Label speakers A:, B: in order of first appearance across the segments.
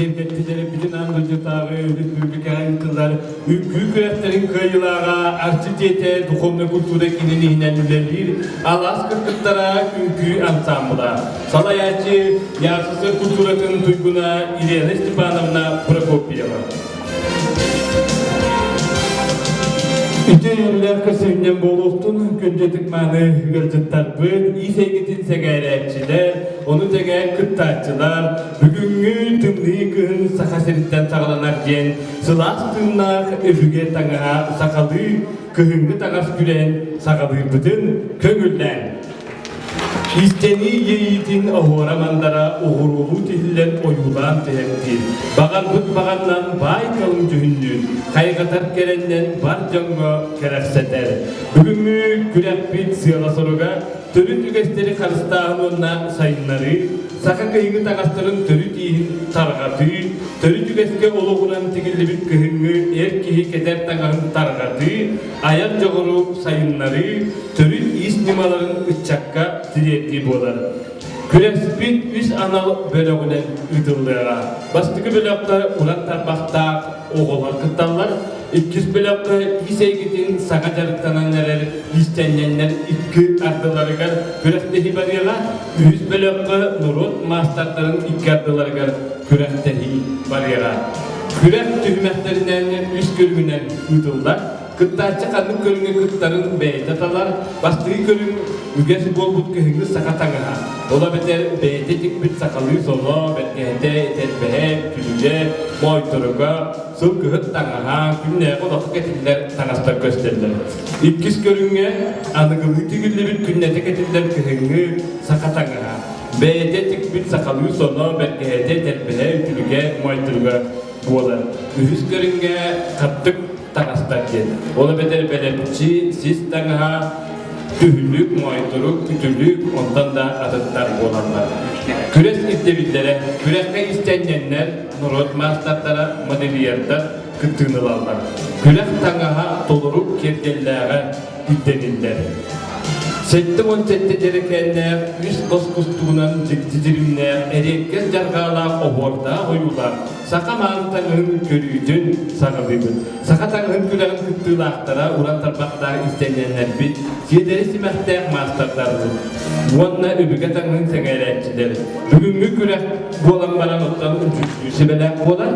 A: киэргэттилэр бүтүн аан дойдутааҕы өрөспүүбүлүкэҕэ ыытыллар үҥкүү күрэхтэрин кыайыылааҕа Арчы дьиэтэ духовнай культура киинин иһинэн үлэлиир Алаас кыргыттара үҥкүү ансаамбыла. Салайааччы ЯССР культуратын туйгуна Елена Степановна Прокопьева. Үтүө үөрүүлээх көрсүһүнньэҥ буолуохтун, күндү мааны ыалдьыттарбыт, иис эйгэтин сэҥээрээччилэр, ону тэҥэ кыттааччылар, бүгүҥҥү тымныы кыһын Саха сириттэн саҕаланар диэн сылаас тыыннаах өбүгэ таҥаһа сахалыы кыһыҥҥы таҥас күрэһин саҕалыырбытын көҥүллээн. Истэнии иэйиитин оһуора-мандара уһуруулуу тиһиллэн ойуулаан түһэртиир, баҕарбыт баҕаннан баай калым дьүһүннүүр, хайҕатар кэрэннэн бар дьоҥҥо кэрэхсэтэр. Бүгүҥҥү күрэхпит сыала-соруга төрүт үгэстэри харыстааһын уонна сайыннарыы, саха кыһыҥҥы таҥастарын төрүт ииһин тарҕатыы, төрүт үгэскэ олоҕуран тигиллибит кыһыҥҥы эр киһи кэтэр таҥаһын тарҕатыы, айар дьоҕуру сайыннарыы, төрүт иис ньымаларын ыччакка тириэрдии буолар. Күрэспит үс анал бөлөҕүнэн ыытыллыаҕа. Бастакы бөлөххө уран тарбахтаах оҕолор кытталлар. Иккис бөлөххө иис эйгэтин саҥа дьарыктанан эрэр иистэнньэннэр икки ардыларыгар күрэхтэһии барыаҕа. Үһүс бөлөххө норуот маастардарын икки ардыларыгар күрэхтэһии барыаҕа. Күрэх түһүмэхтэринэн үс көрүҥүнэн ыытыллар. Кыттааччы ханнык көрүҥҥэ кыттарын бэйэтэ талар. Бастакы көрүҥ үгэс буолбут кыһыҥҥы саха таҥаһа. Ол эбэтэр бэйэтэ тикпит сахалыы соно, бэргэһэтэ, этэрбэһэ, күлүгэ, моойторуга, сылгыһыт таҥаһа, күннээҕи олоххо кэтиллэр таҥастар көстөллөр. Иккис көрүҥҥэ аныгылыы тигиллибит күннэтэ кэтиллэр кыһыҥҥы саха таҥаһа. Бэйэтэ тикпит сахалыы соно, бэргэһэтэ, этэрбэһэ, үтүлүгэ, моойторуга буолар. Үһүс көрүҥҥэ хаттык таҥастар диэн. Ол эбэтэр бэлэмчи, сис таҥаһа, түһүлүк, моойторук, үтүлүк, онтон да атыттар буолаллар. Күрэс ирдэбиллэрэ, күрэххэ истэнньэннэр, норуот маастардара, модельердар кыттыыны ылаллар. Күрэх таҥаһа толору киэргэллээҕэ ирдэниллэр. 77 дьэрэкээннээх, үс хос кустугунан дьикти дьиримнээх, эриэккэс дьарҕаалаах оһуордаах ойуулаах Саха мааны таҥаһын көрүүтүн саҕалыыбыт. Саха таҥаһын күрэҕин кыттыылаахтара уран тарбахтаах истэнньэннэрбит, сиэдэри симэхтээх маастардарбыт уонна өбүгэ таҥаһын сэҥээрээччилэр. Бүгүҥҥү күрэх буолан баран оттон дьүүллүүр сүбэлээх буолар.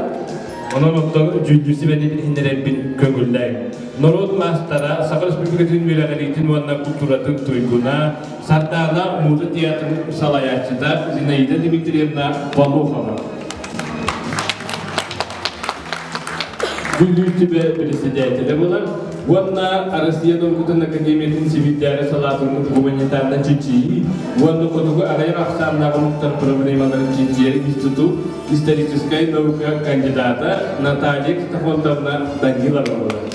A: Онон оттон дьүүллүүр сүбэни билиһиннэрэрбин көҥүллээҥ. Норуот маастара, Саха Республикатын үөрэҕириитин уонна культуратын туйгуна, Сардаана муза театрын салайааччыта Зинаида Дмитриевна Волохова. Бүлүү түбэ председателэ буолар уонна Россия наукатын академиятын сибиирдээҕи салаатын гуманитарнай чинчийии уонна хотугу аҕыйах ахсааннаах омуктар проблемаларын чинчийэр институт историческай наука кандидата Наталья Ксенофонтовна Данилова буолар.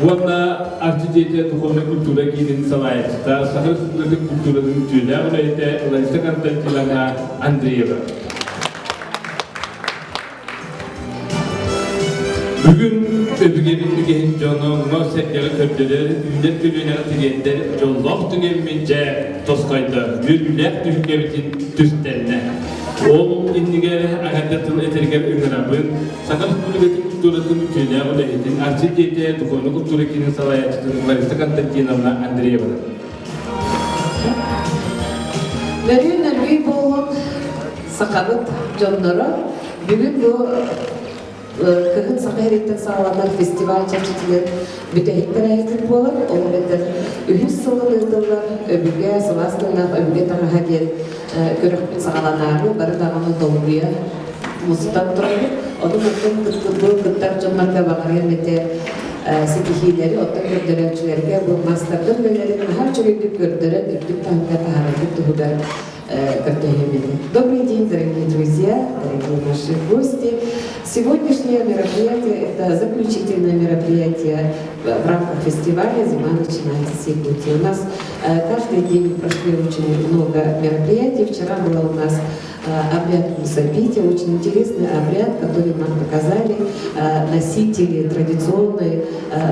A: Уонна Арчы дьиэтэ духовнай культура киинин салайааччыта, Саха Республикатын культуратын үтүөлээх үлэһитэ Лариса Константиновна Андреева. Бүгүн өбүгэбит үгэһин дьоно сэргэҕэ көрдөрөр, үүнэр көлүөнэҕэ тириэрдэр дьоллоох түгэммит дьэ тосхойдо, үөрүүлээх түһүлгэбитин түстэннэ. Ол иннигэр эҕэрдэ тыл этэригэр ыҥырабын, Саха Республикатын культуратын үтүөлээх үлэһитин, Арчы дьиэтэ духовнай культура киинин салайааччытын Лариса Константиновна Андреевна.
B: Нөрүү нөргүй буолун сахабыт дьонноро бүгүн бу кыһын саха ириттэн саҕаланар фестиваль чэрчитинэн бүтэһик тэрээһин буолар. Ол эбэтэр үһүс сылын ыытыллар өбүгэ сылаас тыыннаах өбүгэ таҥаһа диэн күрэхпит саҕаланаары бары даҕаны долгуйа мустан турабыт. Ону кыттыбыт кыттар дьоннорго баҕарыам этэ ситиһиилэри, оттон көрдөрөөччүлэргэ бу маастардар үлэлэрин наһаа үчүгэйдик көрдөрөн үрдүк таһымҥа таһаараргыт туһугар көрдөһүөм этэ. Добрый день, дорогие друзья, дорогие наши гости. Сегодняшнее мероприятие – это заключительное мероприятие. в рамках фестиваля «Зима начинается с Якутии». У нас каждый день прошли очень много мероприятий. Вчера было у нас обряд Мусапити, очень интересный обряд, который нам показали носители традиционной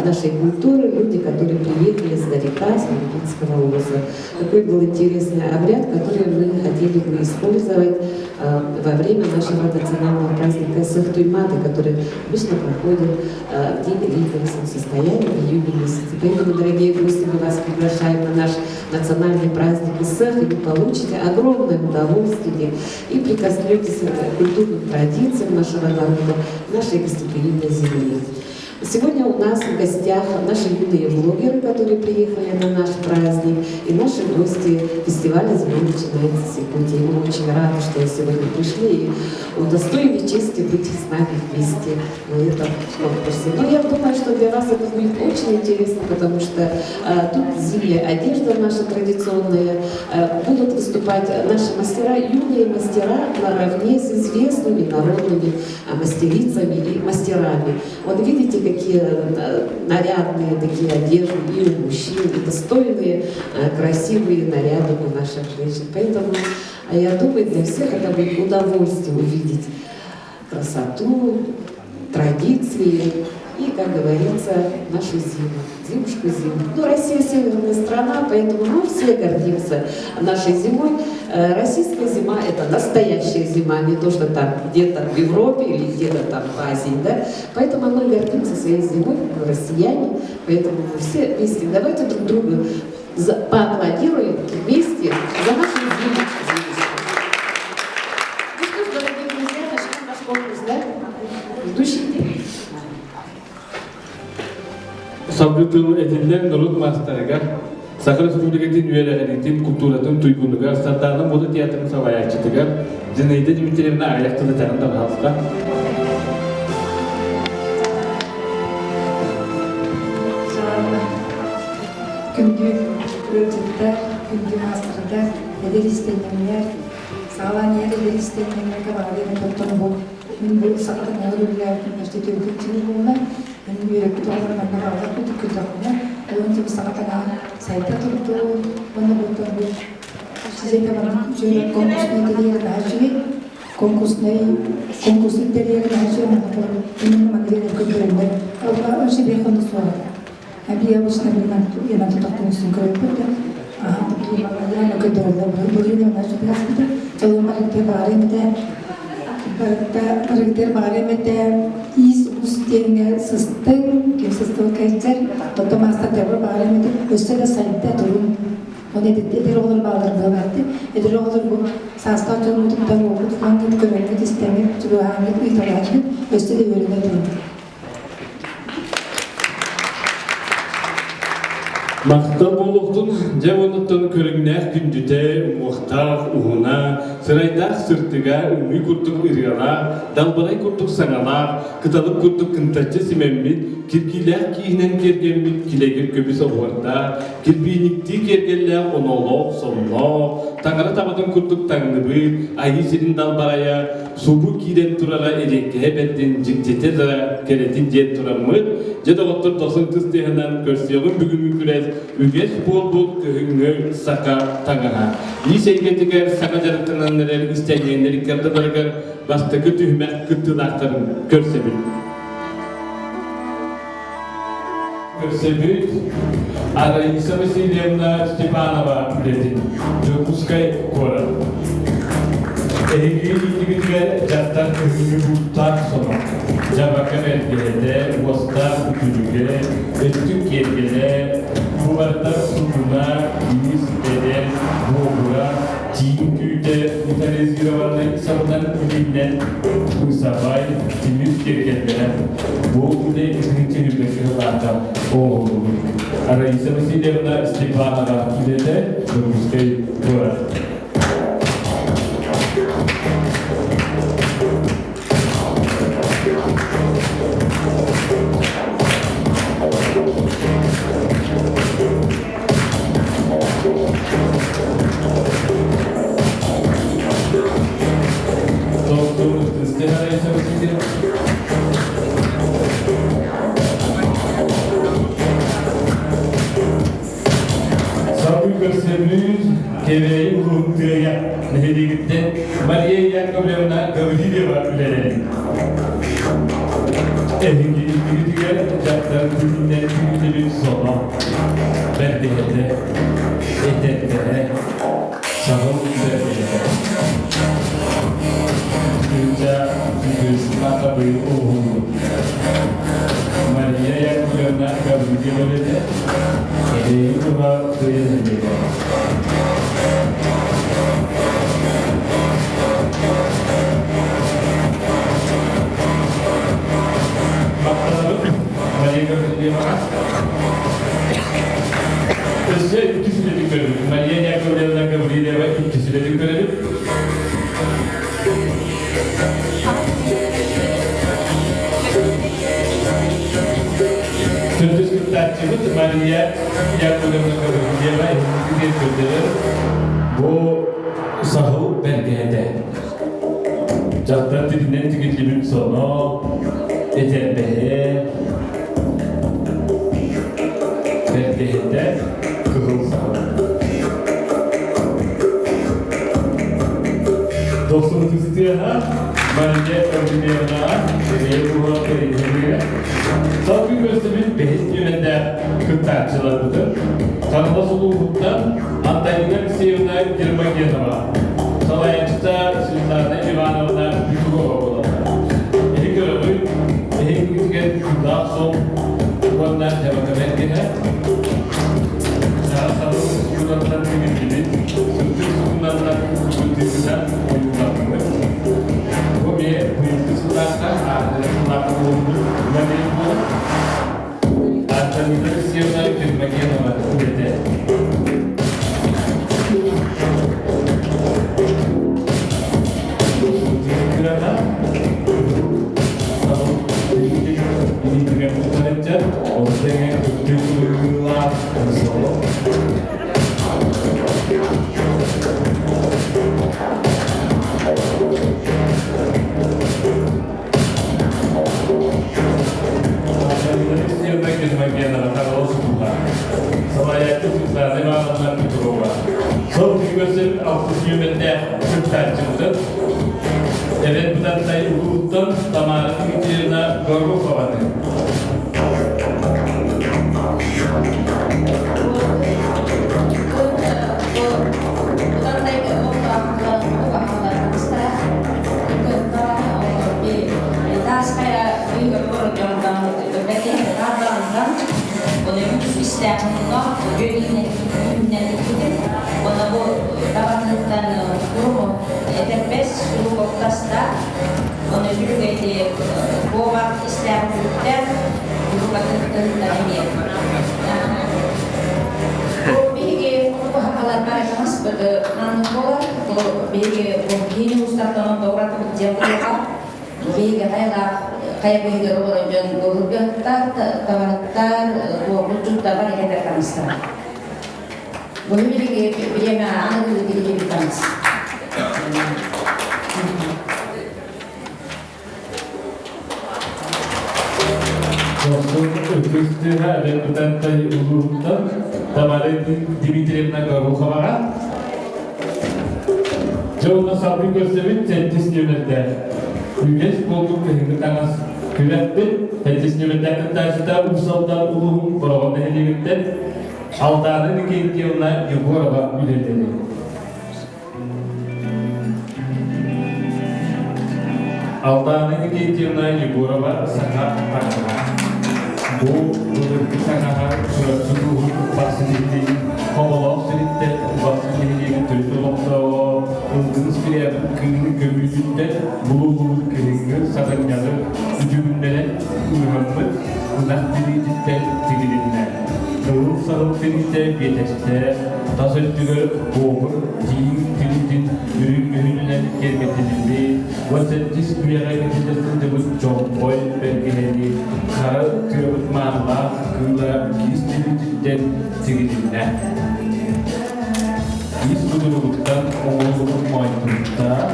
B: нашей культуры, люди, которые приехали издалека, с Мурманского улуса. Такой был интересный обряд, который мы хотели бы использовать во время нашего национального праздника Ыһыах Туймаады, который обычно проходит в день летнего солнцестояния в июне месяце. Поэтому, дорогие гости, мы вас приглашаем на наш национальный праздник Ыһыах, и вы получите огромное удовольствие и прикоснетесь к культурным традициям нашего народа, нашей гостеприимной земли. Сегодня у нас в гостях наши юные блогеры, которые приехали на наш праздник, и наши гости фестиваля «Зима начинается с Якутии». Мы очень рады, что вы сегодня пришли и удостоили чести быть с нами вместе на этом конкурсе. Но я думаю, что для вас это будет очень интересно, потому что тут зимняя одежда наша традиционная, будут выступать наши мастера, юные мастера наравне с известными народными мастерицами и мастерами. Вот видите, какие нарядные такие одежды и у мужчин, и достойные, красивые наряды у наших женщин. Поэтому я думаю, для всех это будет удовольствие увидеть красоту, традиции и, как говорится, нашу зиму, зимушку зиму. Ну, Россия северная страна, поэтому мы все гордимся нашей зимой. Российская зима – это настоящая зима, не то, что там где-то в Европе или где-то там в Азии, да? Поэтому мы гордимся своей зимой, мы россияне, поэтому мы все вместе давайте друг другу поаплодируем вместе за нашу зиму. Зимушку. Ну что ж, дорогие друзья, начнем наш конкурс, да? Ведущий.
A: Салгыы тыл этиллэр норуот маастарыгар, Саха Республикатын үөрэҕириитин култууратын туйгунугар, Сардаана Мода театрын салайааччытыгар Зинаида Дмитриевна аҕыйах тылы этэҕин да баһаалыста.
C: Күндү ыалдьыттар, күндү маастардар, эдэр иистэнньэҥнэр, саҕалаан иһэр эдэр иистэнньэҥнэргэ баҕарыам оттон бу мин бу саха таҥаһыгар үлэлээбитим почти түөрт сыл буолла. Мин үөрэппит оҕолорум манна бааллар курдук көрдөхпүнэ, олорон тиби саха таҥаһа сайда турдун, уонна буттан бу сизэйдэ маннык үчүгэй конкурснай тэрийэр наһаа үчүгэй, конкурснай конкурсун тэрийэр наһаа үчүгэй манна именно маннык көрдөрөллөр. Вообще биэхэ суоҕа. Аби обычно билинэн тутахтан үстүн көрөппүт да аха көрдөрөллөр былырыын наһаа чолума баҕарыам этэ барыгытыгар баҕарыам этэ иис уус диэҥҥэ сыстыҥ ким сыстыбыкка сылдьар тото маастардарбар баҕарыам этэ өссө да сайда турун оны эдэр оҕолор баалар буолаатты эдэр оҕолор бу саастаах дьоммутуттан уопут ылаҥҥыт көрөҥҥүт истэҥҥит чугаһааҥҥыт ыыталаһаҥҥыт өссө да үөрэнэ турун.
A: Махтал буолуохтун, дьэ оннуттан көрүҥнээх күндүтэ, уҥуохтаах уһуна, сырайдаах сырдыга, үҥүү курдук ырыалаах, далбарай курдук саҥалаах, кыталык курдук кынтаччы симэммит, киргиилээх кииһинэн киэргэммит килэгир көмүс оһуордаах, кирбииниктии киэргэллээх оноолоох сонноох, таҥара табатын курдук таҥныбыт, айыы сирин далбарайа, субу киирэн турара эриэккэһэ бэрдин, дьиктитэ да кэрэтин диэн тураммыт, дьэ доҕоттор дохсун кыс тыаһынан көрсүөҕүм бүгүҥҥү күрэс үгэс буолбут кыһыҥҥы саха таҥаһа. Иис эйгэтигэр саха дьарыктанан эрэр истэнньэҥнэр икки ардыларыгар бастакы түһүмэх кыттыылаахтарын көрсөбүт. Көрсөбүт Раиса Васильевна Степанова үлэтин Дьокуускай куорат. Эһиги иннигитигэр дьахтар күһүҥҥү бууттаах соно, дьабака бэргэһэтэ, уостаах үтүлүгэ, өттүк киэргэлэ, кубардар сукуна, киис, эдэр, буобура, тииҥ түүтэ металлизированнай сабынан илиинэн быысабай, тимир киэргэллэрэ. Бу үлэ икки сыллаахха оҥоһуллубут. Раиса Васильевна Степанова үлэтэ Дьокуускай куорат. Доктор Раиса Васильевна. Кэбээйи улууһун Тыайа нэһилиэгиттэн Мария Яковлевна Гаврильева үлэлээн. Эһиги иннигитигэр дьахтар күнүнэн күүтүлүн соно, бэргэһэтэ, этэрбэһэ, саһыл бэргэһэтэ. Кыыча үгүс хатабый уһуллубут. Мария Яковлевна Гаврильева үлэтэ Кэбээйи туһа Тыайа нэһилиэгэ. Махтанабыт Мария Гаврильеваҕа. Өссө иккис үлэтин көрөбүт. Мария Яковлевна Гаврильева иккис үлэтин көрөбүт. Төрдүс кыттааччыбыт Мария Яковлевна Гаврильева иһитигэр көрдөрөр. Бу саһыл бэргэһэтэ. Дьахтар тиринэн тигиллибит соно, этэрбэһэ, бэргэһэтэ кыһыл саһыл. Дохсун тыаһа Мария Гаврильевна Сергей Куров тэрийиһигэр Салгыы көрсүбүт бэһис нүөмэрдээх кыттааччыларбытын Хаҥалас улууһуттан Антонина Алексеевна Гермогенова, салайааччыта Светлана Ивановна Бютугова буолаллар. Эһи көрөбүт, эһигитигэр кыылаах сон уонна дьабакабен кэһэ Саха сулууспаларынан тигиллибит, сырдык сугунаннар бытыытынан ойууланныбыт. Бу эмиэ быйылгы сыллаахха аатырар сыллаахха буолбут момент буолар. Антонина Алексеевна Гермогенова үлэтэ. Кырана Ол тэҥэ үрдүк быһыылаах соло. Салайааччы Светлана Ивановна Петрова. Сыл көрсөр алтыс нүөмэрдээх кыттааччыбытын Эбэт Бытантай улууттан Тамара Дмитриевна Горохованы.
D: Этэрбэс куруук Оны сүрүгэйди буобак истээх күттэр курукатыттан эмиэ. Бу биһиги куһахалар баракамас маннык буолар. Бу биһиги бу киини устаттан тоҕуратыбыт диэн буолуоха. Биһиги хайалаах хайа быһыгар олорон дьон буһургаттар, табараттар, буолбут бар иһэтэр таҥастар. Бу биһиги бириэмэ аныгы биһиги таҥас.
A: Дохсун ытыс тыаһа Эбэт улууһуттан Тамара Дмитриевна Гороховаҕа. Дьэ уонна салгыы көрсөбүт сэттис нүөмэрдээх. Үгэс буолбут кыһыҥҥы таҥас күрэхпит сэттис нүөмэрдээх кыттааччыта Уус Алдан улууһун Бороҕон нэһилиэгиттэн Алдаана Никитьевна Егорова үлэлэри. Алдаана Никитьевна Егорова саҥа таҥаһа. Бу былыргы таҥаһа Чурапчы улууһун Бахсы нэһилиэгин Хомолоох сириттэн Бахсы нэһилиэгин төрүт олохтооҕо Ылгын Спирябын кыыһын көмүүтүттэн булуллубут кыһыҥҥы саҕынньаҕы үтүгүннэрэн ыыһаммыт ынах тириититтэн тигилиннэ. Кыһыл саһыл тириитэ биэтэстэ тас өттүгэр буобур тииҥ тириитин үрүҥ дьүһүнүнэн киэргэтилинни, 18 үйэҕэ кэтитэ сылдьыбыт чолбой бэргэһэни хара тыабыт маанылаах кыыла киис тириититтэн тигилиннэ. Киис будуругуттан оҥоһуллубут моонньуктаах,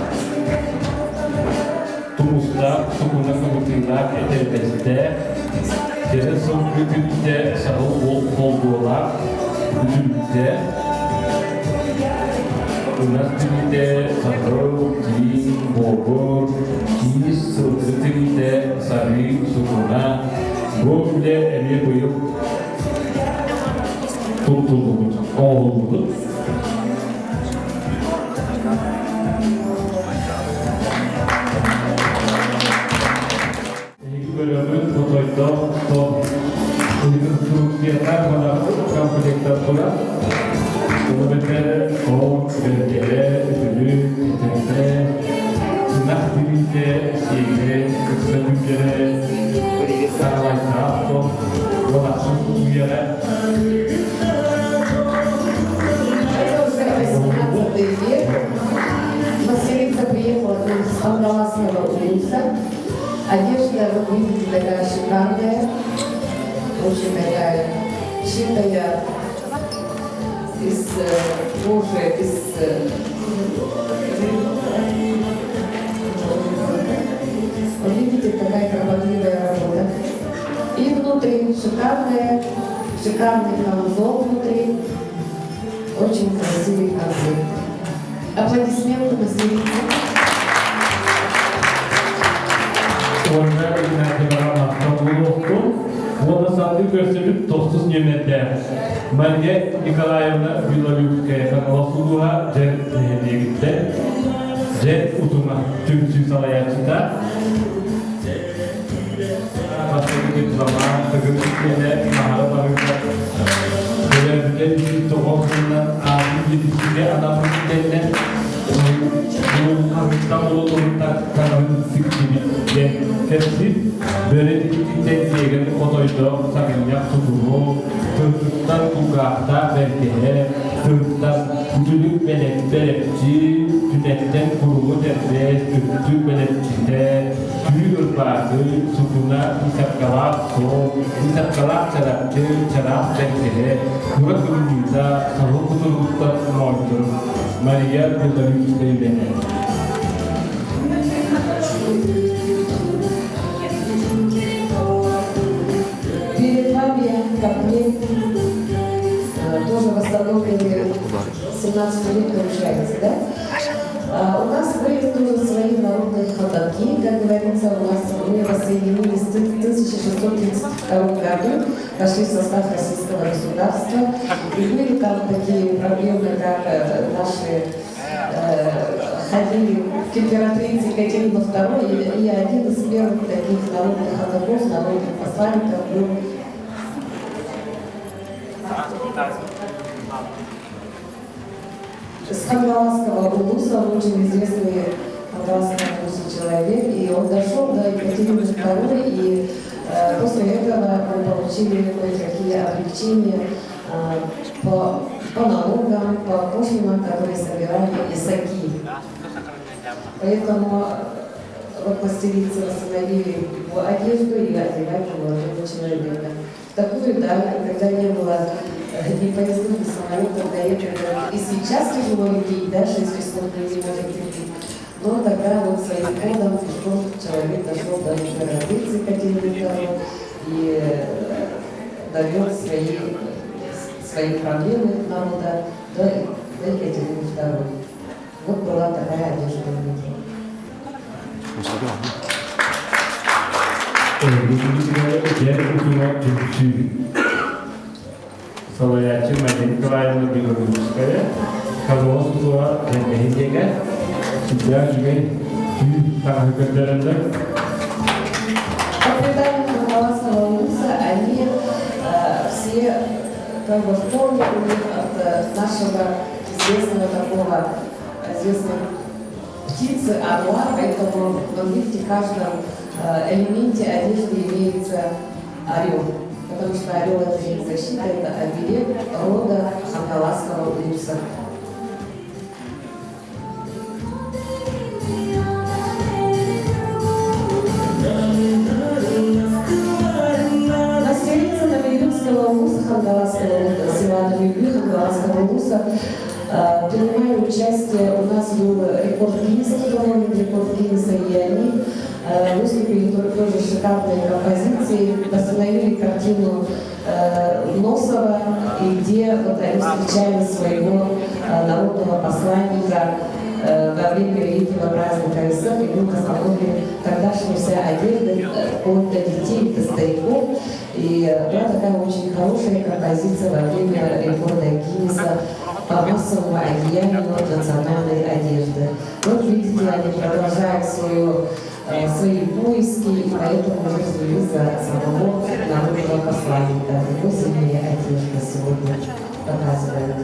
A: тумустаах, сукуна кыбытыылаах этэрбэстээх, кэрэ сылгы тириитэ саһыл уол холбуолаах, үтүлүктээх. Ынах тириитэ, саһыл, тииҥ, буобур, киис, сылгы тириитэ, сарыы, сукуна. Бу үлэ эмиэ быйыл туттуллубут, оҥоһуллубут. Эһиги көрөҕүт, хотойдоох тон инструкцията манахпыт комплектар турар. Ол эбэтэр ол бэргэһэ, үтүлүк, этэрбэ, ынах тириитэ, сиэгэ, ыкса күллэрэ, саалайдаах тон, уонахсын үйэҕэ
B: Это уже 18 век. Мастерица приехала к нам с Хангаласского улуса. Одежда, вы видите, такая шикарная, очень такая шитая из кожи, из Вы видите, какая кропотливая работа. И внутри шикарная, шикарный камзол внутри. Очень красивый комплект. Аплодисменты мастерице.
A: Уонна Игнатьеваҕа махтал буолуохтун. Уонна салгыы көрсөбүт тохсус нүөмэрдээх Мария Николаевна Белолюбская Хаҥалас улууһа Дьэр нэһилиэгиттэн Дьэр Утума түмсүү салайааччыта Бастакы дипломат Тыгын Иккиэнэ Маһара Барыыта төрөөбүтэ 109 сылынан аатын үйэтитиигэ анаммыт кэннэ Хаһыттан улутуһуттан таҥаһын сиксибит диэн кэпсиир. Бөрө титиктэн сиэгэн хотойдоох саҥынньах тутуһу, тыртыттан кулгаахтаах бэргэһэ, тыртан үтүлүк бэлэпчи, түнэттэн куругу тэрбэс, үрдүк бэлэпчитэ, түү ырбаахы, сукуна, быысапкалаах суол, быысапкалаах чарапчы, чараах бэргэһэ, кура кымньыыта, саһыл кутуругуттан моойторук Мария Белолюбская үлэтэ.
B: Перед вами комплект, тоже восстановленный 17 век получается, да? У нас были тоже свои народные ходоки, как говорится, у нас мы воссоединились в 1632 году, вошли в состав российского государства. И были там такие проблемы, как наши ходили к императрице Екатерине II, и один из первых таких народных ходоков, народных посланников был с Хангаласского улуса, он очень известный в Хангаласском улусе человек, и он дошел до Екатерины II, и после этого мы получили кое-какие облегчения по налогам, по пошлинам, которые собирали ясаки. Поэтому вот мастерицы восстановили его одежду и одевали молодого человека. В такую даль, когда не было ни поездов, ни самолетов, доехали. И сейчас тяжело лететь, да, 6 часов не может лететь. Но тогда вот своим ходом пешком человек дошел до императрицы Екатерины II и довел свои проблемы народа до Екатерины II. Вот была такая одежда у них.
A: Дьэр Утума түмсүү салайааччы Мария Николаевна Белорусская Хаҥалас улууһа нэһилиэгэ сүрдээх үчүгэй түү таҥаһы көрдөрөллөр.
B: По преданию Хангаласского улуса они все как бы в корне у них от нашего известного такого известной птицы орла, поэтому, вы видите, в каждом элементе одежды имеется орел, потому что орел это их защита, это оберег рода Хангаласского улуса. Мастерица Новоюрского улуса Хангаласского села Новоюры Хангаласского улуса принимали участие, у нас был рекорд Гиннесса, установлен рекорд Гиннесса, и они Выступили тоже шикарные композиции, восстановили картину Носова, и где вот они встречали своего народного посланника во время великого праздника Исах, и был восстановлен тогдашняя вся одежда вплоть до детей, до стариков. И была такая очень хорошая композиция во время рекорда Гиннесса по массовому одеянию национальной одежды. Вот видите, они продолжают свои поиски, и поэтому уже взялись за самого народного посланника. Его зимняя одежда сегодня показывает.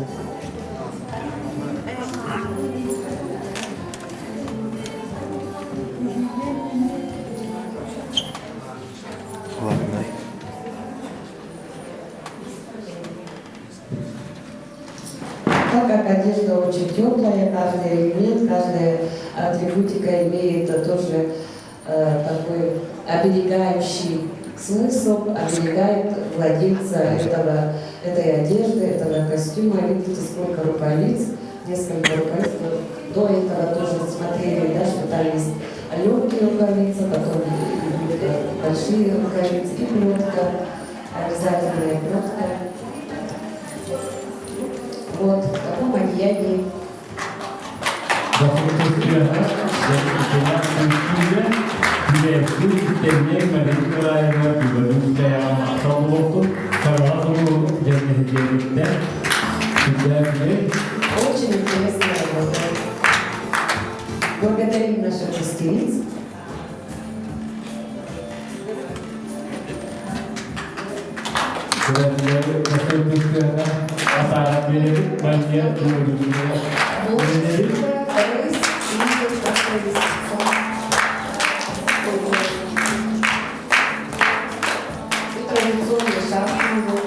E: Ладно.
B: Так как одежда очень теплая, каждый элемент, каждая атрибутика имеет тоже такой оберегающий смысл, оберегает владельца этой одежды, этого костюма. Видите, сколько рукавиц, несколько рукавиц. До этого тоже смотрели, да, что там есть легкие рукавицы, потом идут большие рукавицы и плетка, обязательная плетка. Вот, в таком одеянии. Очень интересная работа. Благодарим наших мастериц. Рысь и такой сон. И традиционный шарф у него.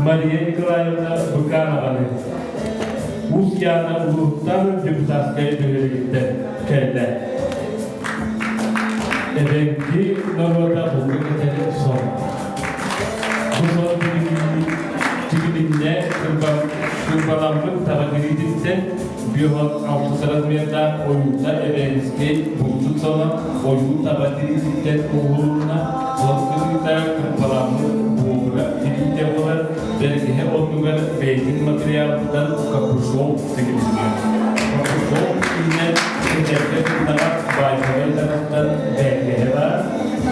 A: Мария Николаевна Быканованы Уус-Яна улууһуттан депутатскай бөһүөлэгиттэн кэллэ. Эбэҥки норуота булка кэтэр сон. Бу сон тигилиннэ кырбаламмыт таба тириититтэн биоһон алтыс размердаах ойуута эбээнискэй булчут соно ойуу таба тириититтэн уһулунна, сон кытыыта кырбаламмыт буобура тириитэ буолар, бэргэһэ оннугар бэйэтин материалыттан капюшон тигилиннэ. Капюшон иһинэн кэтэргэ сымнаҕас баайсабай таҥастан бэргэһэ баар,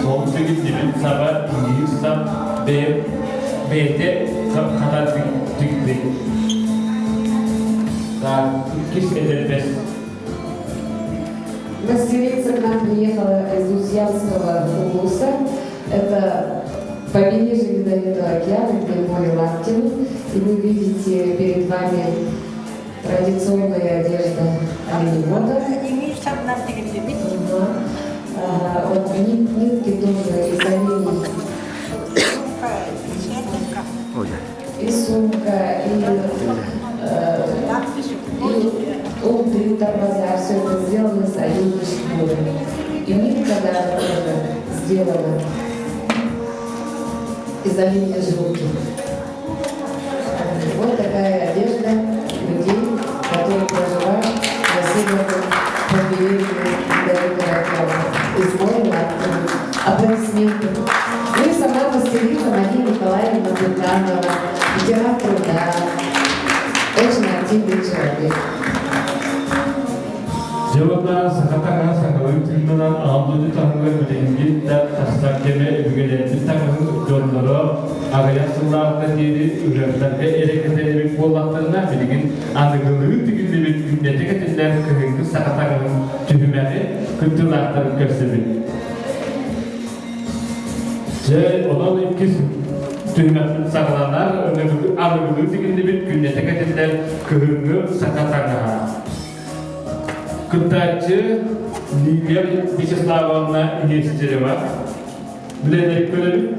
A: сол тигиллибит саба иҥиир сап бэйэтэ хатар тигилбит. Так, иккис этэрбэс.
B: Мастерица к нам приехала из Узьянского улуса. Это побережье Ледовитого океана, где море Лаптевых. И вы видите перед вами традиционная одежда оленевода. Ага. Вот нитки тоже из оленей. И сумка, и унты, тормоза, все это сделано с оленьей шкуры. И нитка даже тоже сделана из оленьей жилки. Вот такая одежда людей, которые проживают на северном побережье Ледовитого океана. Из моря Лаптевых. Аплодисменты. Ну и сама мастерица Мария Николаевна Быканова, ветеран труда, очень активный человек.
A: Дьылына саха таҥаһа сахалыы тыынынан аан дойду таһымыгар билиҥҥи да тахсар кэмэ өбүгэлэрбит таҥаһын дьонноро аҕыйах сыллааҕыта диэри ыһыахтарга эрэ кэтэр эбит буоллахтарына, билигин аныгылыы тигиллибит күннэтэ кэтиллэр кыһыҥҥы саха таҥаһын түһүмэҕи кыттыылаахтарын көрсөбүт. Дьэ, онон иккис түһүмэхпит саҕаланар, аныгылыы тигиллибит күннэтэ кэтиллэр кыһыҥҥы саха таҥаһа. Кыттааччы Лилия Вячеславовна Нестерева. Билэлэри көрөбүт.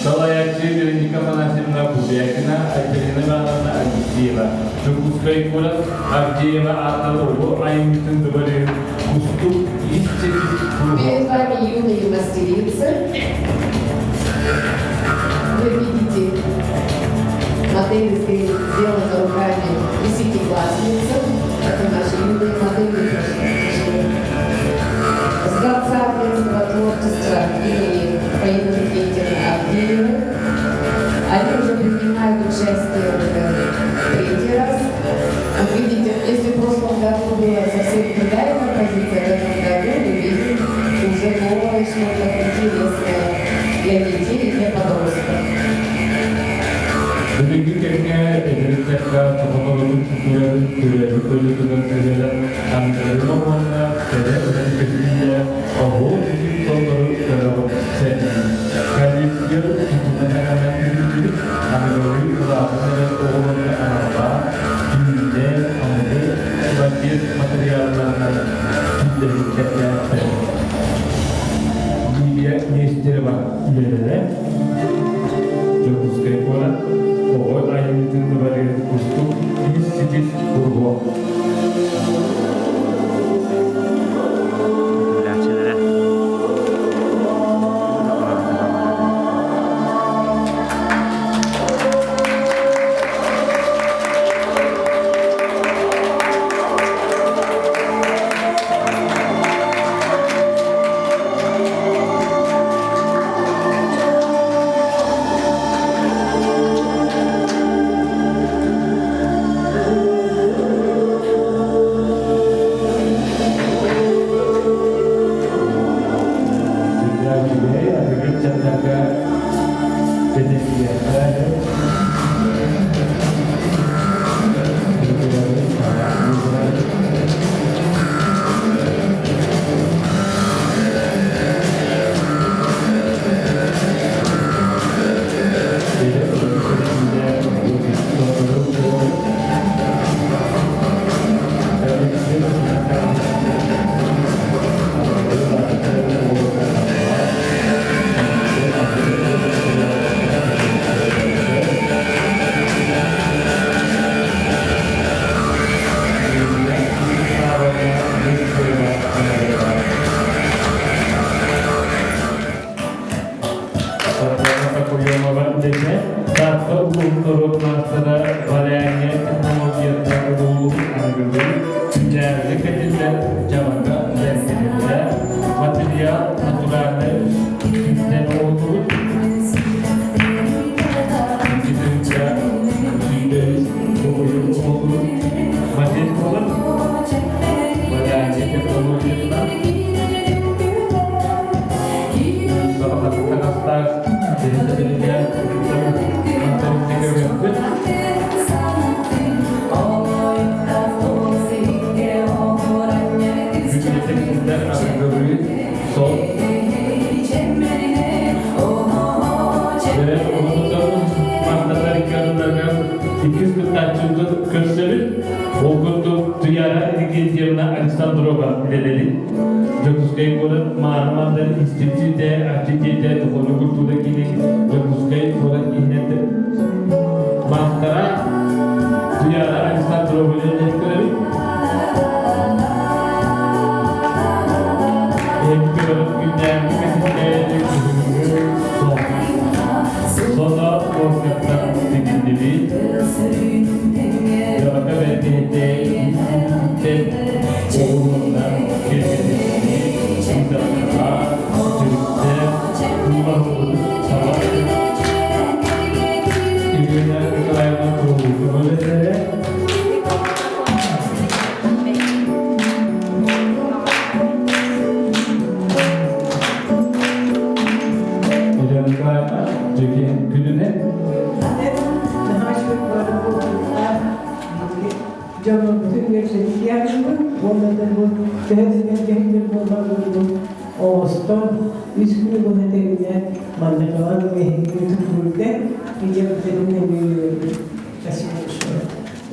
A: Салайааччы Вероника Афанасьевна Бубякина, Айталина Ивановна Алексеева. Дьокуускай куорат Авдеева аатынан оҕо айымньытын дыбарыһын Кустук ис чэчик
B: Перед вами юные мастерицы. Вы видите модели сделаны руками десятиклассницы. Это наши юные модели пришли. С Дворца детского творчества имени Фаины Никитины Авдеевой. Они уже принимают участие уже третий раз. Вот видите, если в прошлом году была совсем другая композиция, в этом году мы видим уже новое что-то интересное для детей и для подростков.
A: Бүгүҥҥү кэмҥэ эдэр ыччакка саха норуотун культуратын төрөөбүт дойдутугар сыһыаран аныгылыы уонна кэрэ ыран көстүүлээх оһуор үтүк толору көрөҕүн сэргиир. Коллекция тутуна таһынан үһүллүбүт аныгылыы улаатан эрэр оҕолорго аналлаах түүннээх аныгы макет материалларынан киллэриллэрдээхтэр. Лилия Нестерова үлэлэрэ Дьокуускай куорат оҕо айымньытын дыбарыгар кустук ис ситис куруһуок.
E: Үтүлээччилэрэ
A: Сүрдээх үчүгэй, аныгы ыччаттарга кэтэтиэххэ Сардаана Сокольонова үлэтэ Таатта улууһун норуот маастара Валяния технологията улууһун аныгылыы күннээҕи кэтиллэр дьабака бэркэлэрэ материал натуральнай күнтэн оҥоһуллубут 2 тыһыынча 103 оҥоһуллубут модель буолар Валяния технологиятынан таҥастаах тэрилтэ көрүөхпүт. Бүлүүтэ аныгылыы сол мастардар икки иккис кыттааччыбытын көрсөбүт. Ол курдук Туяра Иннокентьевна Александрова үлэлэри Дьокуускай куорат Мааны Мандар института архитектор духовной культура киинин Дьокуускай куорат иһинэн маастара Туяра Александрова үлэлэри көрөбүт. Эһиги күннээҕи кэсиннээри күһүҥҥү сон. Соно куоркаттан тигиллибит. Дьоҕото бэртиһитэ оҕуруоннар киэргэтиллибит ыыталлара сүрүктээх уулаһыллыбыт саба Ирина Николаевна Круглова үлэлэрэ Елена Николаевна, дьэки күнүнэн
F: Дьоммутун үөрсэтиэхпин уонна да бу төһө сэргэһиннэр буолларбын оҥостон үс күнү быһа тэҥҥэ манныкалан эһигини тутуурга идиэбитин нөҥүө Спасибо большое.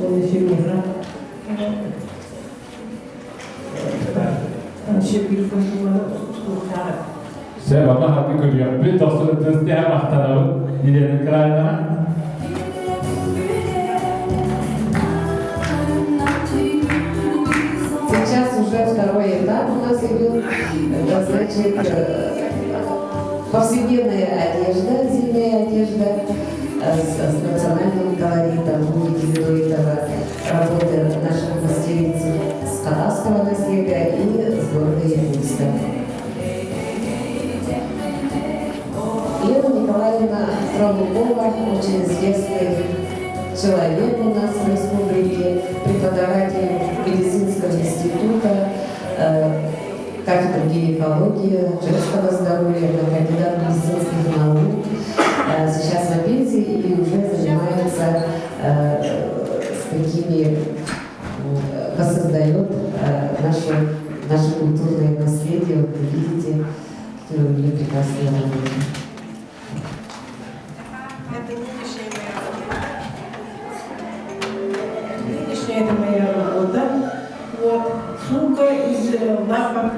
F: Он еще
A: Сэ бата хаты көрүөхпүт, тохсун ытыс махтанабыт Елена Николаевна.
B: Значит, повседневная одежда, зимняя одежда с, с национальным колоритом. Вы увидели до этого работы наших мастериц с казахского наследия и с города Якутска. Лена Николаевна Травукова, очень известный человек у нас в республике, преподаватель медицинского института, кафедры гинекологии, женского здоровья, кандидат медицинских наук. Сейчас на пенсии и уже занимается с такими, воссоздает нашу, наше культурное наследие. Вот вы видите, какие у нее прекрасные работы.
F: Это нынешняя моя работа. Нынешняя это моя работа. Вот. Сумка из лапок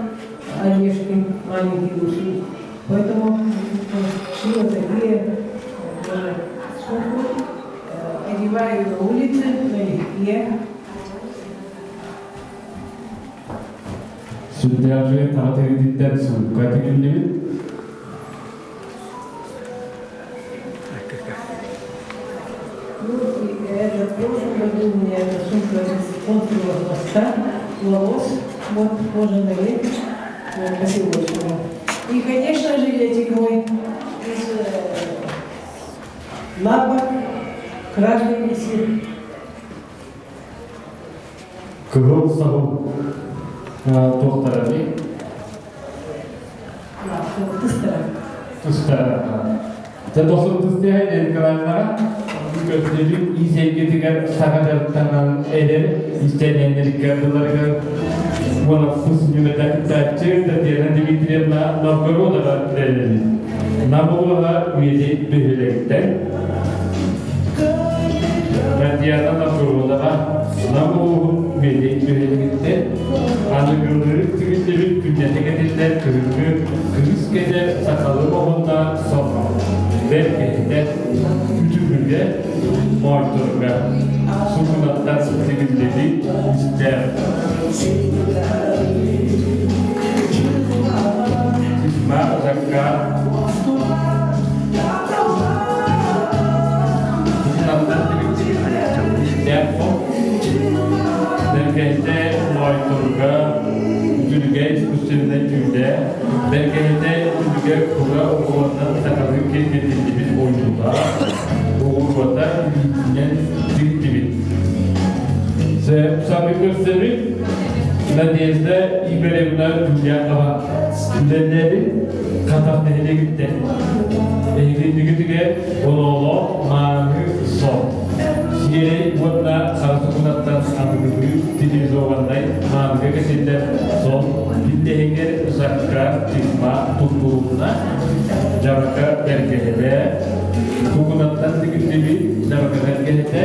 F: орешки, маленькие уши. Поэтому шила такие тоже сумку. Одеваю на улице, налегке.
A: Сүрдээҕи таҕа тигититтэн суукка тигиллибит.
F: Ну, и это в прошлом году у меня эта сумка из конского хвоста, волос, вот, кожаный лепеш, вот, котелочного. И, конечно же, жилетик мой из лапок красной висит.
A: Кыһыл саһыл туохтарый?
F: Тыстара.
A: Тыстара. Дьэ досун тыстыһа Николаевнаҕа көрсүбүт ис эйгэтигэр саҥа дьарыктанан эдэр истэнньэннэргэ ардыларыгар уонна тус нүмердэ кыттааччы Татьяна Дмитриевна Новгородова үлэлэбит. Нам улууһа Үөдэй бөһүөлэгиттэн Татьяна Новгородова Нам улууһун Үөдэй бөһүөлэгиттэн аныгылыы тигиллибит күннэтэ кэтиллэр кыһыҥҥы кыыс кэтэр сахалыы оһонно сон бэркэһитэ үтүгүгэ моойторуга сукунаттан тигиллибит истээх Тисма Закка сукунаттан тигиллибит истээх Бэргэһитэ моойторуга үтүлүгэ искусственнай түүлэ, бэргэһитэ үтүлүгэ кура уонна сахалыы киэргэтиллибит ойуулаах, оҕуруота илиитинэн тиктибит. Сами көрсөбүт Надежда Игоревна Тюлякова үлэлээбит Хатах нэһилиэгиттэн. Эһиги оноолоох мааны сон. Сиэрэй уонна хара сукунаттан аныгылыы телевизионнай мааныга кэтиллэр сон биллэһигэр закка тигма туттулунна дьарыка бэргэһэтэ сукунаттан тигиллибит дьарыка бэргэһэтэ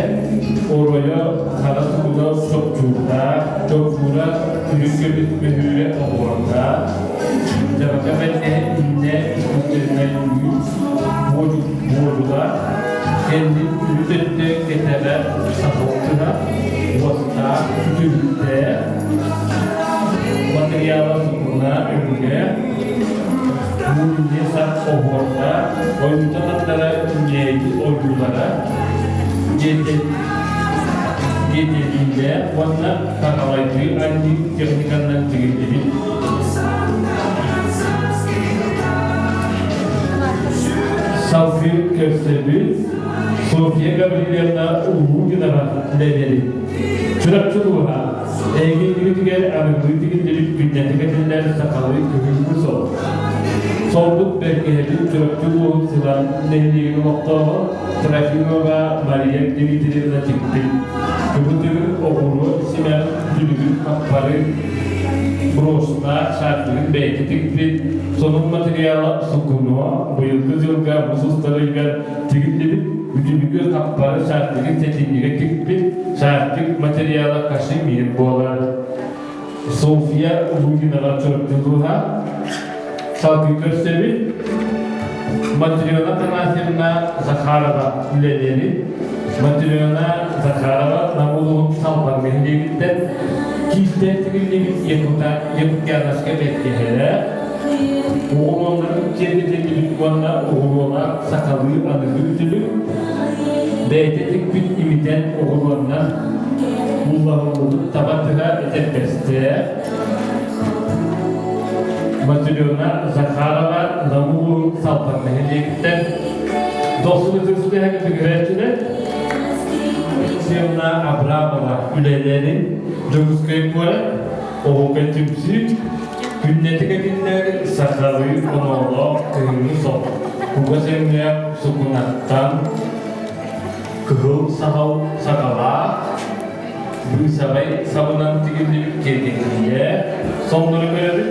A: оройо хара сукуна чопчуурдаах чопчуура үрүҥ көмүс мөһүүрэ оһуордаах дьарыка бэргэһэ иннэ искусственнай үүт буодьула кэннин үрүт өттө кэтэҕэ сахалтыһа уостаах үтүлүктээх матырыйаала сукуна өҥҥө мунньа сап оһуордаах ойуута таттара ньээги ойуулара диэтэлиилээх уонна сахалайдыы анньыы техниканан тигиллибит. Салгыы көрсөбүт Софья Гаврильевна Улугинова үлэлэри. Чурапчы улууһа эйигин аныгылыы тигиллибит күннэтэ кэтиллэр сахалыы күһүҥҥү сол. Солбут бэргэһэбит Чурапчы улууһун сылан нэһилиэгин олохтооҕо Трофимова Мария Дмитриевна тикпит. Кыбытыгын оҕуруо симэҕин түлүгүн хаппары брошна шарфигын бэйэтэ тикпит сонун материала сукуно быйылгы дьылга мус устарыгар тигиллибит үтүлүгү хаппары шарфигын сэтинньигэ тикпит шарфик материала кашемир буолар. Софья Лугинова Чурапчылууһа салгыы көрсөбүт. Матрена Афанасьевна Захарова үлэлиэбит. Матрена Захарова Нам улууһун Салбаҥ нэһилиэгиттэн киистэн тигиллибит Якутяночка бэргэһэлэ. Оҕуруолларын киэргэтиллибит уонна оҕуруолаах сахалыы аныгы үтүлүк, бэйэтэ тикпит имитэн оҕуруоннан уллаһыллыбыт таба тыһа этэрбэстээх Матрена Захарова Намулуун Салпан нэһилиэгиттэн дохсун ытыс түһэрээччилэр Алексеевна Абрамова үлэлэрин Дьокуускай куорат Оһуокай түмсүү күннэтик этиллэр сахалыы оноолоох кыһыҥҥы сон кугас өҥнөөх сукунаттан кыһыл саһыл саҕалаах быысабай сабынан тигиллибит киэргэтиилээх соннору көрөбүт.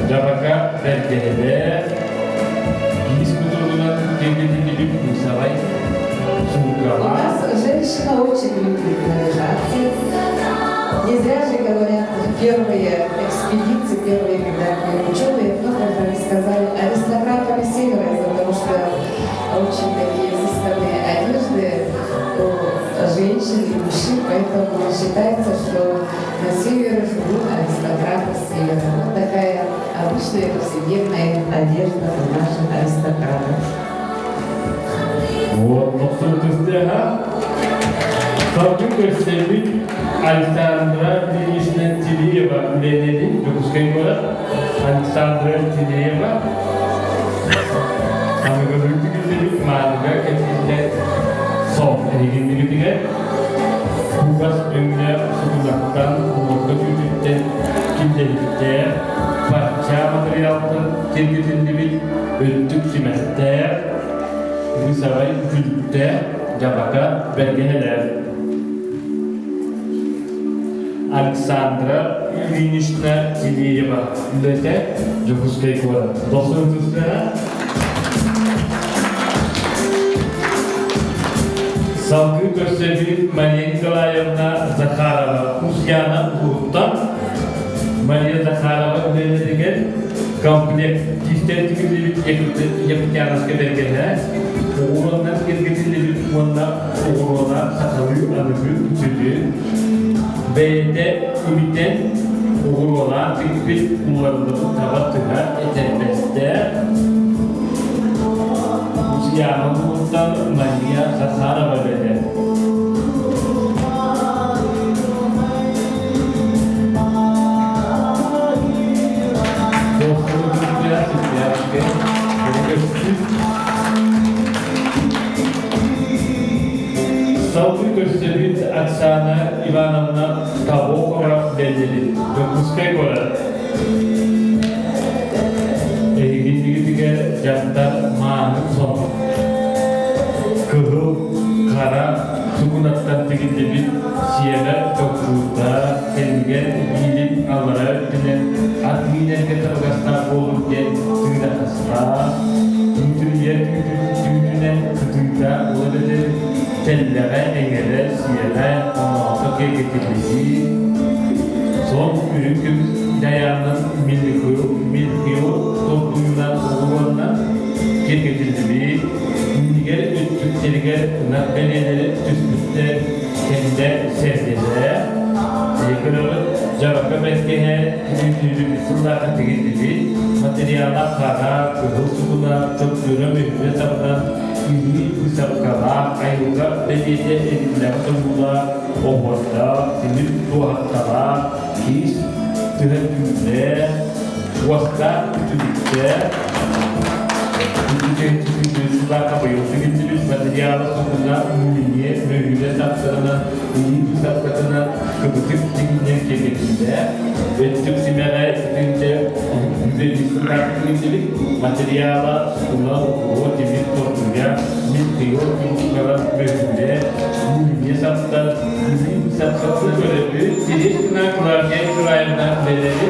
A: Дьабака бэргэһэлээх, киис кутуругунан киэргэтиллибит быысабай
B: У
A: суумкалаах.
B: нас женщина очень любит наряжаться. Не зря же говорят, первые экспедиции, первые, когда ученые, этнографы, они сказали аристократами севера из-за того, что очень такие изысканные одежды у женщин и мужчин, поэтому считается, что на севере живут аристократы севера. Вот такая обычная повседневная одежда у наших аристократов.
A: Вот, 90 Салгын көрсөбүт Александра Ильинична Тилиева үлэлэри Дьокуускай куорат Александра Тилиева аныгылыы тигиллибит мааныга кэтиллэр сон эһигиннигитигэр кугас өҥнөөх сукунаттан уҥуорга түүтүттэн киллэрбиттээх парча матырыйаалтан киэргэтиллибит өттүк симэхтээх быысабай күлүктээх дьабака бэргэһэлээх Александра Ильинична Тилеева үлэтэ Дьокуускай куорат. Дохсун ытыстара. Салгыы көрсөбүт Мария Николаевна Захарова Устьяна улууһуттан Мария Захарова үлэлэригэр комплект киистэн тигиллибит Якутяновскай бэргэһэ, оҕуруоннан киэргэтиллибит уонна оҕуруона сахалыы аныгы үтүлү бэйэтэ имитэн оҕуруолаан тикпит уларыллыбыт таба тыһа этэрбэстээх Устьяна улууһуттан Мария Захарова үлэтэ. Салгыы көрсөбүт Оксана Ивановна Табокова бэллэбит. Дьокуускай куорат. Эһигиннигитигэр дьахтар мааны сон. Кыһыл, хара сукунаттан тигиллибит сиэмэ токкуурда кэннигэр биилин аллара өттүнэн ат миинэргэ табыгастаах буолур диэн тыынахастаах, түүтүрүйэр түүтүнэн кытыыта ол эбэтэр тэллэҕэ, эҥэрэ, сиэҕэ, оноото киэргэтиллибит, сон үрүҥ көмүс дайаанын мельхиор тордуйунан оҕуруонна киэргэтиллибит, иннигэр өттүктэригэр ынах бэлиэлэри түспүттэр кэннэ сэргэлэр көрөҕүт дьабака бэргэһэ түүтүүрүн сыллаахы тигиллибит материала хара кыһыл сукуна чөкчөрө мөһүрэ сабынан илии быысапкалаах айылҕа бэлиэтэ эриллэҕэ сомуулаах оһуордаах тимир туоһахталаах киис тыһа түүлээх уостаах үтүлүктээх Быйыл материала сукуна мулине мөһүлэ сапсарынан илии быысапкатынан кыбытык тигиннэн киэргэтиллээх өттүк симэҕэ итинчэ үбэлиисиннаахтыгыннибит материала сукуна уо тимир тордуйа милтио курдуккалар мөһүлэ мулине саптар илии быысапкатынан көрөбүт Терескина Клавдия Николаевна бэлэри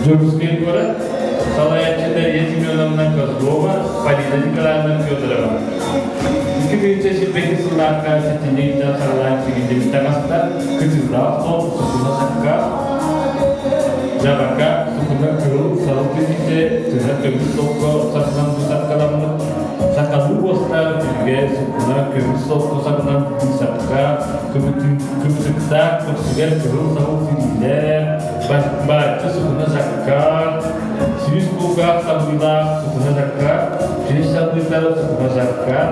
A: Дьокуускай куорат Салайааччы Дария Семеновна Козлова, Полина Николаевна Федорова. 2022 сыллаахха сэтинньи ыйтан саҕалаан тигиллибит таҥастар кытыылаах сон, сукуна сакка, дьабака, сукуна кыыл, сарыл түһүүтэ, тыһа көмүс солко сарынан бусаккаламмыт. Сахалыы уостаах үтүлүгэ сукуна көмүс солко сабынан быысапка, кыбытыктаах көхсүгэр кыһыл сабыл тириилээх, бааччы сукуна саккар, сүүс кулгаах сабыылаах сукуна саккар, сүүс сабыыта сукуна саккар,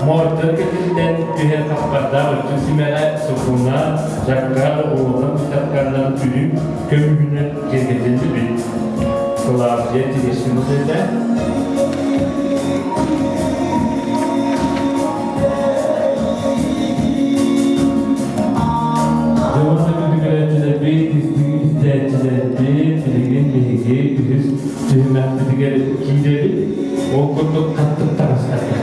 A: моойдор кэтиллэн түһэр хаппардаах өттүн симэҕэ сукуна, саккар оҕуруотан быысапканан үрүҥ көмүһүнэн киэргэтиллибит. Клавдия Терешкина этэ. Дьонно күтүкэрээччилэрбит, истиҥ истээччилэрбит, билигин биһиги үһүс түһүмэхпитигэр киирэбит. Ол курдук хаттык таҥастарга.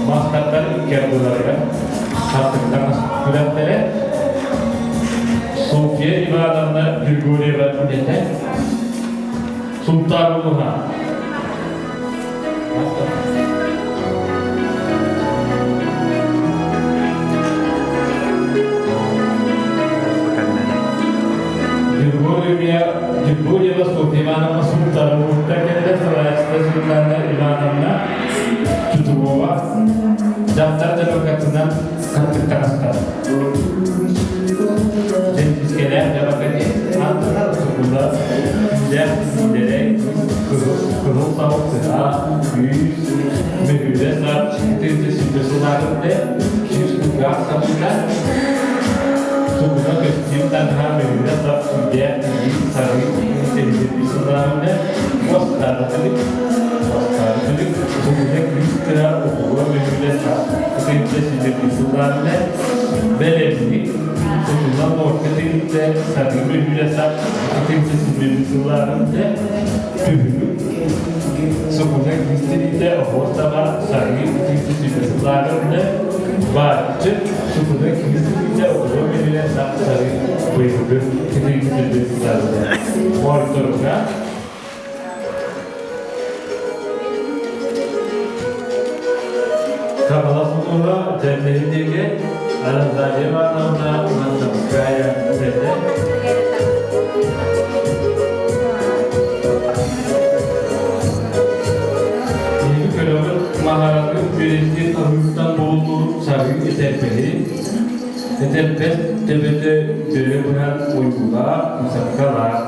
A: Маастардар икки ардыларыгар хаттык таҥас күрэхтэрэ. Софья Ивановна Григорьева үлэтэ. Сунтаар улууһа. Григорьева Софья Ивановна Сунтаар улууһуттан кэллэ салайааччыта Светлана Ивановна Чутурова дьахтар дьабакатынан хаттык таҥастар. Дьэнтискэлээх дьабакати аттына тутулла күүлээх сиидэрэй кыһыл кыһыл сабыл сыһа күүс мөһүлэ сап тыынча сүүрбэ сыллааҕыттэ сүүс кулгаах сабыыта сукуна көстүүм таҥаһа мөһүлэ сап күүдээх тиийин сарыы сэбилирби сыллааҕыттэ уостаары түлүк уостаары түлүк сукуна күүс кыра оҕуруо мөһүлэ сап тыынча сүүрбэ сыллааҕыттэ бэлэмник сукуна морга тыынча сарыы мөһүлэ сап тыынча сүүрбэ сыллааҕыттэ түһүлүк сукуна күүс тириитэ оһуор саба сарыы тыынча сүүрбэ сыллааҕыттэ бааччы сукуна күүс тириитэ оҕуруо мөһүлэ сап сарыы быйылгы тыынча сүүрбэ сыллааҕыттэ Моойторуга Хаҥалас улууһа Дьэллэһи диэки Анастасия Ивановна Мандамская үлэтэ. Биһиги көлөҕүт Маһараны үөрэтии таһыыттан булуллубут сарыы этэрбэһи, этэрбэс төбөтө дөрө быһан уйгулаах, мусаккалаах.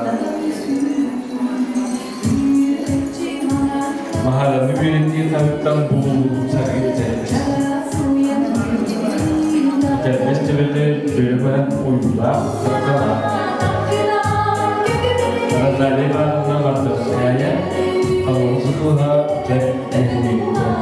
A: Маһараны үөрэтии таһыттан булуллубут сарыы этэрбэс. Этэрбэс төбөтө дөрө быһан уйгулаах, мусаккалаах. Розалия Ивановна Мартовская, Халыҥ сутуһа, бэрт нэһилиэктэр.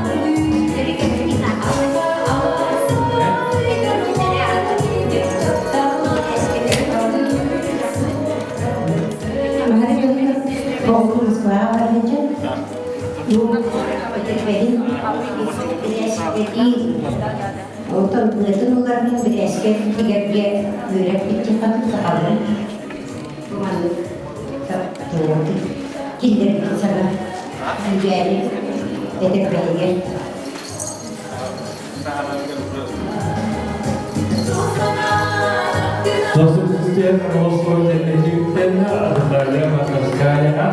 D: Онтон быатын ыларбын бирээскэ тигэргэ үөрэппит хатын сахалыы маннык киллэрбит саҥа күүгээни этэрбэһигэр
A: Тосустен Росгвардия Наталья Московская.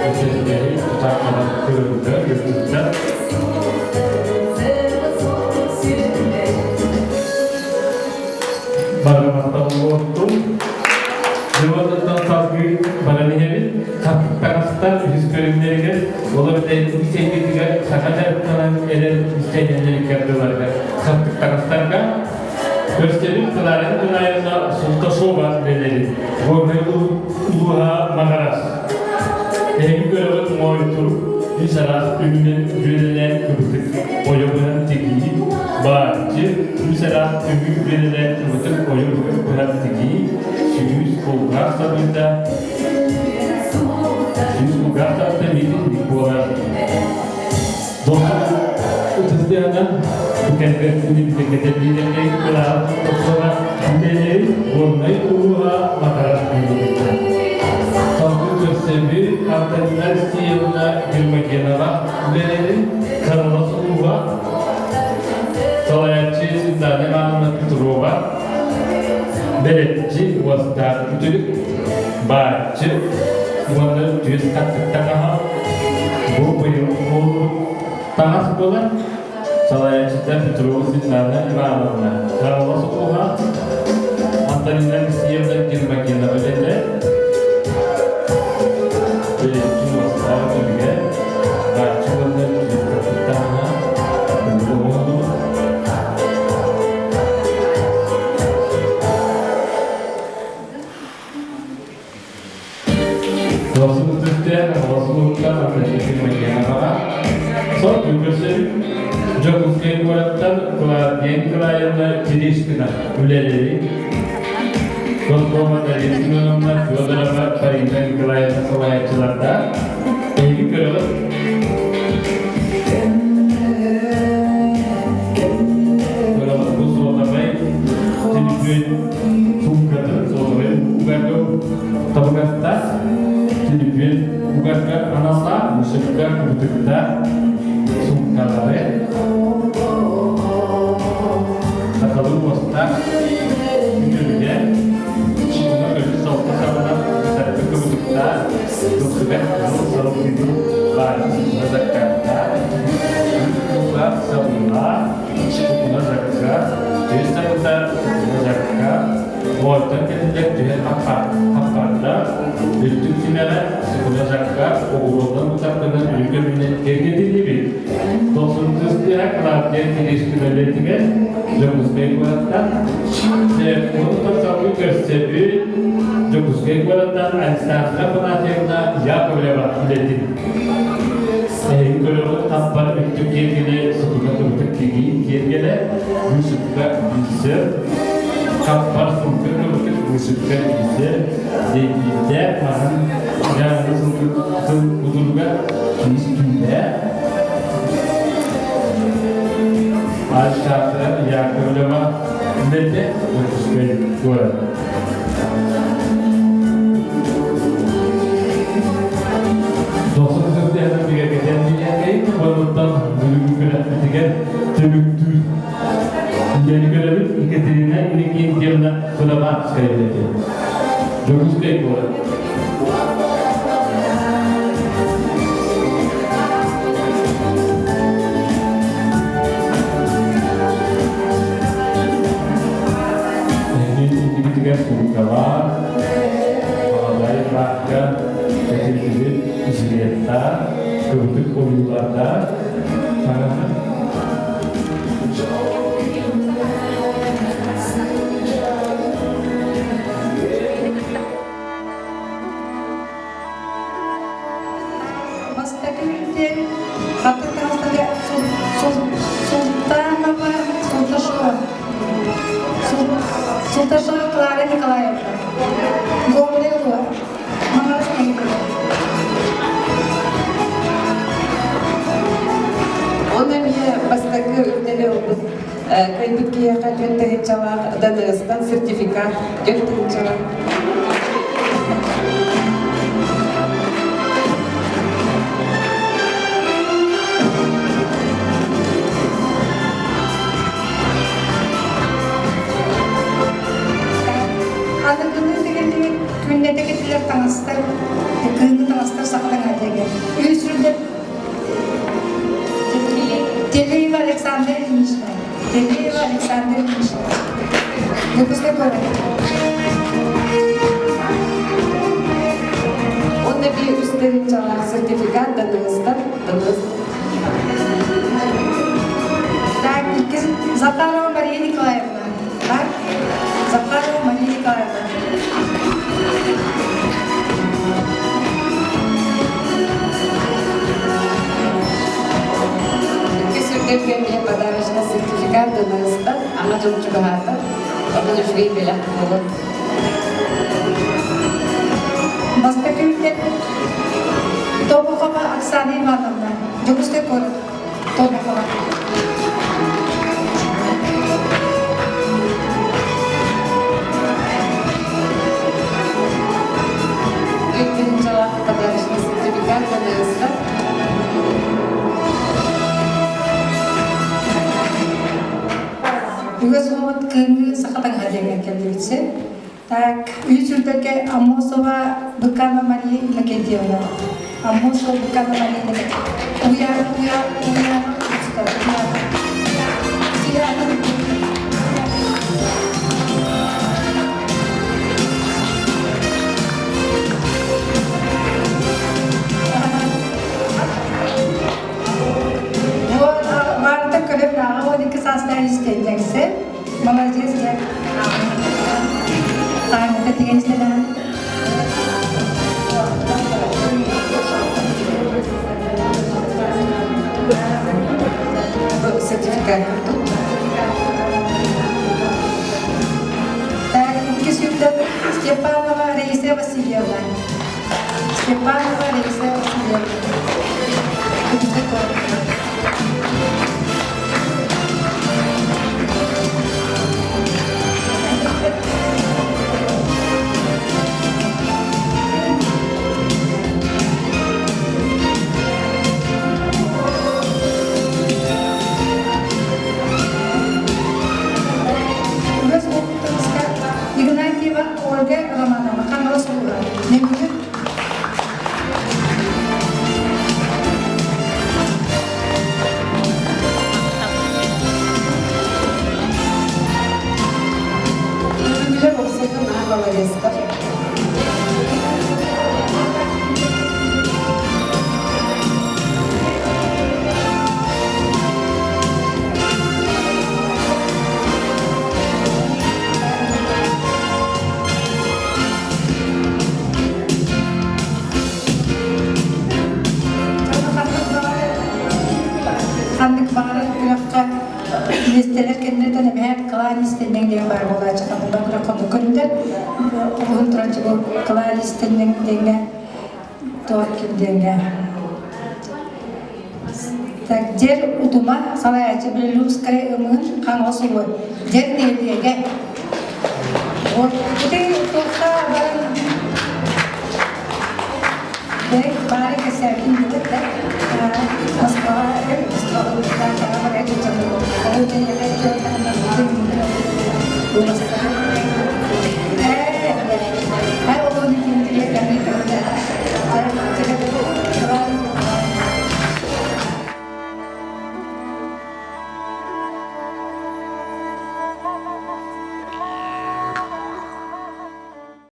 A: Эсэстэри тутаахтанан көрүллэр, көрүллэр. Барыматтан буолуохтун. Дьыбатыттан салгыы баран иһэбит. Таҥастар үһүс көрүҥнэригэр, ол эбэтэр ис саха дьарыктанан эрэр истэнньэннэр ардыларыгар хаттык таҥастарга көрсөбүт Клара Николаевна Султашова үлэлэрин Горнай улууһа Магарас. Эһиги көрөҕүт моой турук, үс араас үҥүнэн үөрэлээн кыбытык ойо быһан тигии, бааччы, үс араас үҥү үөрэлээн кыбытык ойо быһан тигии, сүүс кулгаах сабыыта, сүүс кулгаах сабыыта миитин буолар. Доҕор ытыстыанан кэлбэттини кылаан тохсола үлэлэри Горнай улууһа Макаров нэһилиэгиттэн. Салгыы көрсөбүт Антонина Алексеевна Гермогенова үлэлэрин Хаҥалас улууһа салайааччы Светлана Ивановна Петрова. Бэрэччи уостаах үтүлүк, бааччы уонна түөс хаттык таҥаһа бу быйыл буолбут таҥас буолар. Салайааччыта Петрова Светлана Ивановна, Хаҥалас улууһа, Антонина Алексеевна Гермогенова этэ. Бэрэччи уостаах үтүлүгэ, бааччы уонна түөс хаттык таҥаһа Дьокуускай куораттан Клавдия Николаевна Терешкина үлэлэри Госкома Дарья Семеновна Федорова Фарида Николаевна салайааччыларда эһиги көрөҕүт. Көрөҕүт бу суотабай телефон сумкатын суотабай угарга табыгастаах телефон угарга аналлаах мышыкка кыбытыктаах сумкалары сахалыы уостаах үтүлүгэ уонна көмүс салта сабынан саргы кыбытыктаах Тупсуган кыһыл сарылыытын баайсыына заккааттаах, ууга сабыылаах, тутуна закка, түс сабыта тутуна закка, оттон кэтиллэр түһэн хаппарда, үрдүк симэҕэ тутуна закка оҕуруотан утаргынан үрүкөмүнэн кэргэтиллибит. Тохсунтус тыаһа Клавдия Киришкина Дьокуускай куораттан Онтон салгыы көрсөбүт Дьокуускай куораттан Александра Афанасьевна Яковлева үлэтин. Эһиги көрөҕүт хаппар үрдүк киэргэлэ сутука кыбытык кигиин киэргэлэ быысыпка билсэр хаппар сылгы кыбытык быысыпка билсэр дэйбиирдээх маһын дьааҥы сылгы тыл кутуруга киис түүлээх Александра Яковлева үлэтэ Дьокуускай куорат. Дохсун сырдыһынан бигэргэтэн билиэххэйин, онуттан бүгүҥҥү күрэхпитигэр түмүктүүр үлэни көрөбүт. Екатерина Иннокентьевна Кудаматская үлэтэ. Дьокуускай куорат. Эһиги иннигитигэр сумкалаах, халадаай баакка кэтиллибит жилеттаах, кыбытык ойуулардаах таҥаһы.
C: Бастакы күнтэн хатыр таҥастары Султанова Султашова Султашова Клара Николаевна Горный Луа Маҥаас нэһилиэгэ.
B: Он эмиэ бастакы үрдэли ылбыт кыайбыт киһиэхэ түөрт тыһыынчалаах ДНС-тан сертификат 4 тыһыынчалаах.
C: Аныгылыы тигиллибит күннэтэ кэтиллэр таҥастар, кыһыҥҥы таҥастар саха таҥаһа Үс үрдэ Телеева Александра Ильинична. Телеева Александра Ильинична. Выпускной город.
B: Онно би үстэринчалаах сертификат даныыстан даныыс.
C: Так, Захарова Мария Николаевна. Так, Захарова Мария Николаевна.
B: Иккис үрдэлгэ эмиэ подарочный сертификат даныыстан ама дьон чугаһаата. Онон үчүгэй бэлэх буолуо.
C: Бастакы үрдэл Тобохова Оксана Ивановна, Дьокуускай куорат. Тобохова.
B: Иккинчилээх подарочный сертификат даныыстан.
C: Үгэс буолбут кыһыҥҥы саха таҥаһа диэҥҥэ кэллибит. Так, үс үрдэргэ Аммосова Быкана Мария Иннокентьевна. Аммосова Быкана Мария Иннокентьевна. Уя, уя, уя, Вот, Марта көрөн аҕа 12 саастаах истэнньэҥсэ. Молодец, дьэ. Таҥка тигэн истэлээн.
B: Сертификат.
C: Так, икки сүүрдэн Степанова Раиса Васильевна. Степанова Раиса Васильевна. Үгэс буолбут Игнатьева Ольга Романова Хаҥалас улууһа. Нөҥүлү
B: Нөҥүлэр уопсайга наһаа маладьыастар.
C: Ханнык баҕарар күрэххэ миэстэлэр кэннилэртэн эбэһээт кылаан истэнньэҥ диэн баар буолааччы ханнык күрэх хонук көрүллэр уһун туран бу кылаан истэнньэҥ диэҥҥэ туох ким диэҥҥэ Так, дьэр утума салайааччы Белорусская ымыын Хаҥалас улууһа дьэр нэһилиэгэ. Вот.